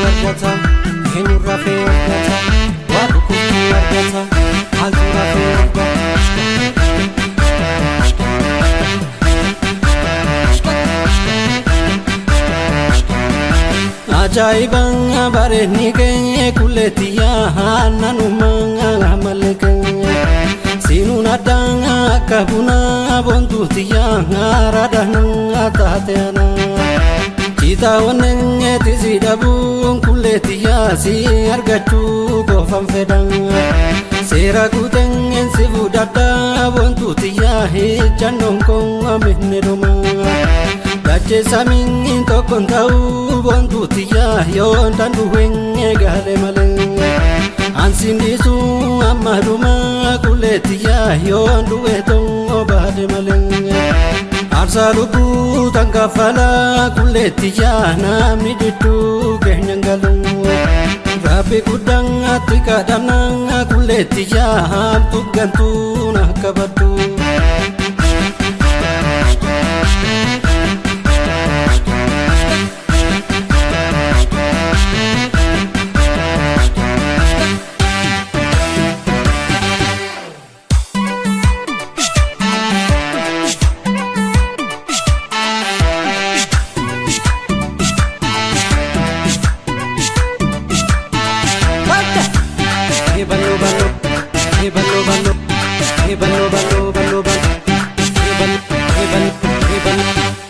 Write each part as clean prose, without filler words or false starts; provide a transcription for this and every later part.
Argata eenyu rafee argata waa dhukkubtuu argata maaltu rafee argata. Ajaa'iba bareedni kee kulleetiyyaa naannuma malee sinuun addaan akka bunaa boontuutiyyaa raadhaan taateana. Citaa wanneen tisi dhabuun kulleetiyyaa si argachuu qofan fedhan. Seera guuteen si fudhadhaa boontuutiyyaa ejjannoon koo minni dhuma. Dachee samiin tokkoon ta'uu boontuutiyyaa yoon dandu'een gaale malee. Ansiin dhiisuu amma dhuma kulleetiyyaa yoon du'e ta'uu baade malee. Aarsaa lubbuu tan kaffalaa kulleetiyyaa namni jidduu keenya galu. Rabbi guddaan ati kadhannaa kulleetiyyaa hamtu gantuu na qabaddu. Ballo ballo, hey ballo ballo, hey ballo ballo ballo ballo, hey ballo, hey ballo, hey ballo.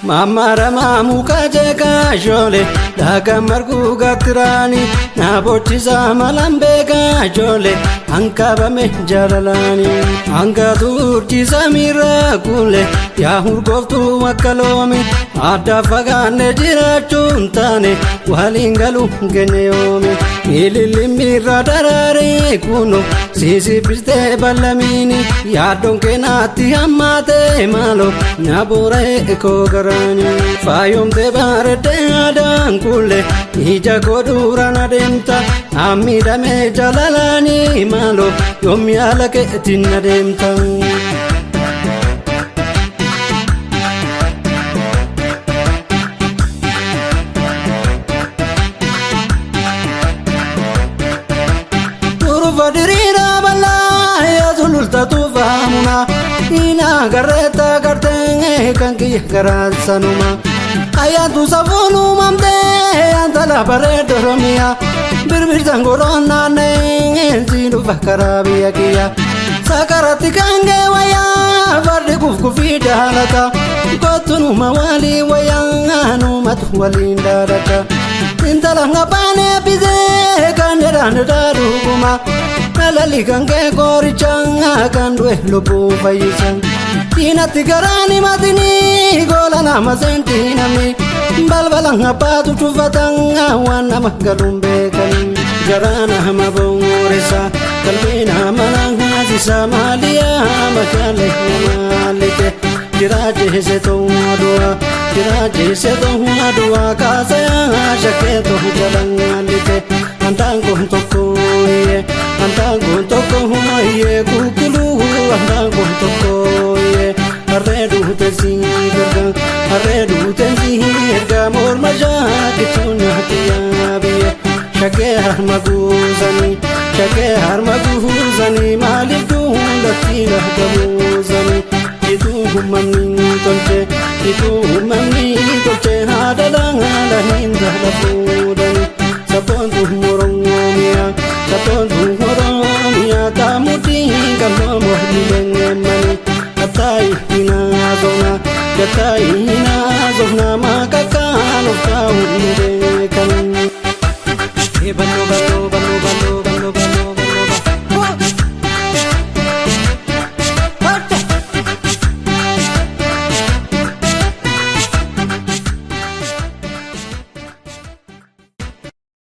Mamara muka jeeka joole dhaga marguu gattiraani na bochisa malan beeka joole hanqabame jaalalaani hanga turchisa miira kuule yaa hurgooftuu akka loomi adda fagaanne jiraachuun taane waliin galu geenye yoomi ililli miirra daraaree kuno siisibistee ballamiini yaaddoon keenaatti hammaatee maalo na boora'ee koo garaani faayomtee bareeddee aadaan kuule ija koo duraan adeemta ammiidhamee jaalalaani maalo yoommi haala keetiin adeemta. Turufa diriiraa bal'aa yaa sululta tuufaamuna ina garreetta gartee kan kiyya garaa sanuma. Ayyaantu safuun uumamtee antala bareeddu Oromiyaa birbirsan goroon naannee si dhufa karaa biyya kiyya. Sakaratti kan gee wayyaa fardi kufkufii jaalata kottunuma walii wayyaa numatu waliin dhaadata. Intala ngapaan eebbisee kan jedhan dhaadhuguma alalli kan kee qorichaa kan du'e lubbuu fayyisa. Diinatti garaan himatini goola nama seentii namni balbala abbaatu cufatan waan nama galuun beekan. Garaa nama booressa qalbii nama naasisa maaliyaa makaalee namaalike jiraachise ta'uu aduwaa jiraachise ta'uu aduwaa kaasee shakkee ta'uu jalaalike antaan kun tokko iyyee antaan kun tokko iyyee kukkuluu antaan kun tokko iyyee harree duute si erga harree duute si erga morma shaakituu nyaati yaabiyye shakkee harma guusanii shakkee harma guusanii maaliif duulatti dhagabuusanii ituu uumamni tolche ituu uumamni tolche haadha laala hin dhala fuudhanii sabboontu Oromiyaa sabboontu Oromiyaa taamutii qal'oo mormileen eemmanii gattaayi hinaasofna gattaayi hinaasofna maqakkaan of taa'u hin beekan. Ballo ballo.